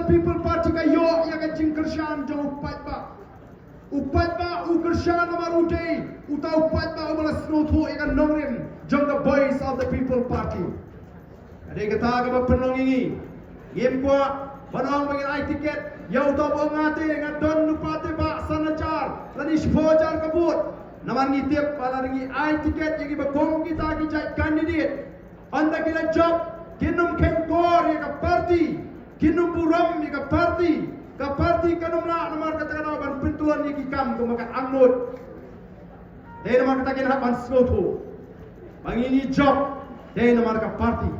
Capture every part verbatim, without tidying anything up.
People Party ka ïoh ïa ka jingkyrshan jong u paidbah. U paidbah u kyrshan namar u dei uta u paidbah uba la sngewthuh ïa ka nongrim jong ka Voice of the People Party. Ka dei kata kaba pynlong ïa ngi. Ngim kwah ban ong ba ngin ai tiket ïa uta uba ong nga te nga don lypa te ba san hajar lane shiphew hajar ka vote. Namar ngi tip ba lada ngi ai tiket ïa kiba kum kita ki jait candidate, ynda ki la jop, kin ym kheiñ kor ïa ka party, kin ym burom ïa ka party. Ka party kan ym lah namar kata ka daw ban pyntlon ïa ki kam kumba ka angnud. Dei namar kata kin hap ban sngewthuh ba ngi ngi jop dei namar ka party.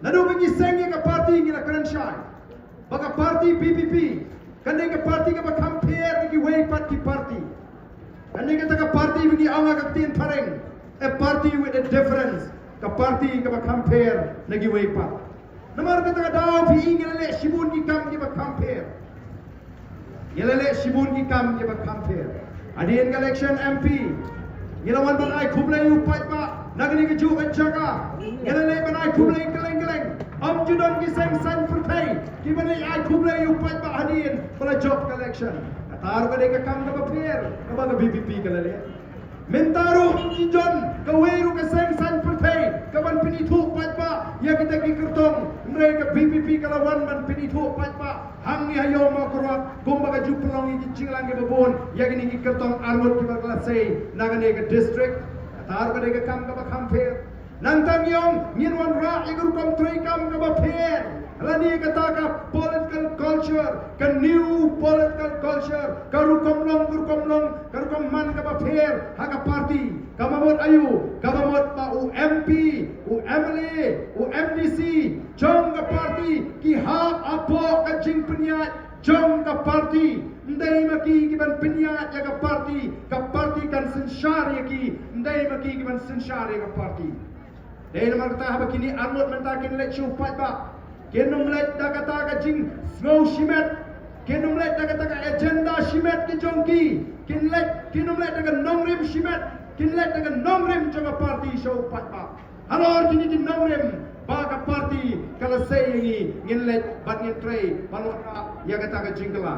Naduh ba ngi seng ïa ka party ngi la kren shai ba ka party VPP kan dei ka party kaba kham pher na kiwei pat ki party. Kan dei kata ka party ba ngi ong ha ka ktien phareng, a party with a difference. Ka party kaba kham pher na kiwei pat. Namar kata ka daw phi i ngi la leh shibun ki kam kiba kham pher. Ngi la leh shibun ki kam kiba kham pher. Hadien ka election MP ngi la wan ban ai khublei ïa u paidbah na kane kajuh ka jaka. Ngi la leh ban ai khublei kylleng kylleng. Ym ju don ki seng saiñ pyrthei kiba leh ai khublei ïa u paidbah hadien ba la jop ka election. Kata ruh ka dei ka kam kaba pher kaba ka VPP ka la leh. Mynta ruh ym ju don kawei ruh ka seng saiñ pyrthei kaban pynithuh paidbah ïa kita ki kyrtong, hynrei ka VPP ka la wan ban pynithuh paidbah hangne ha Ïew Mawkyrwat kumba ka ju pynlong ïa ki jingïalang kiba bun ïa kine ki kyrtong arngut kiba la sei na kane ka district. Kata ruh ka dei ka kam kaba kham pher. Nangta ngi ong ngin wanrah ïa ka rukom treikam kaba pher lane kata ka political culture, ka new political culture, ka rukom long, ka rukom long, ka rukom man kaba pher ha ka party. Kaba mut aïu? Kaba mut ba u MP, u MLA, u MDC jong ka party ki hap hapoh ka jingpynïaid jong ka party. Ym dei ma ki kiban pynïaid ïa ka party, ka party kan synshar ïa ki. Ym dei ma ki kiban synshar ïa ka party. Dei namar kata haba kine arngut mynta kin leit sha u paidbah, kin ym leit da kata ka jingsngew shimet, kin ym leit da kata ka agenda shimet ki jong ki. Kin leit, kin ym leit da ka nongrim shimet, kin leit da ka nongrim jong ka party sha u paidbah. Halor kine ki nongrim ba ka party ka la sei ïa ngi, ngin leit bad ngin trei ban wanrah ïa kata ka jingkylla.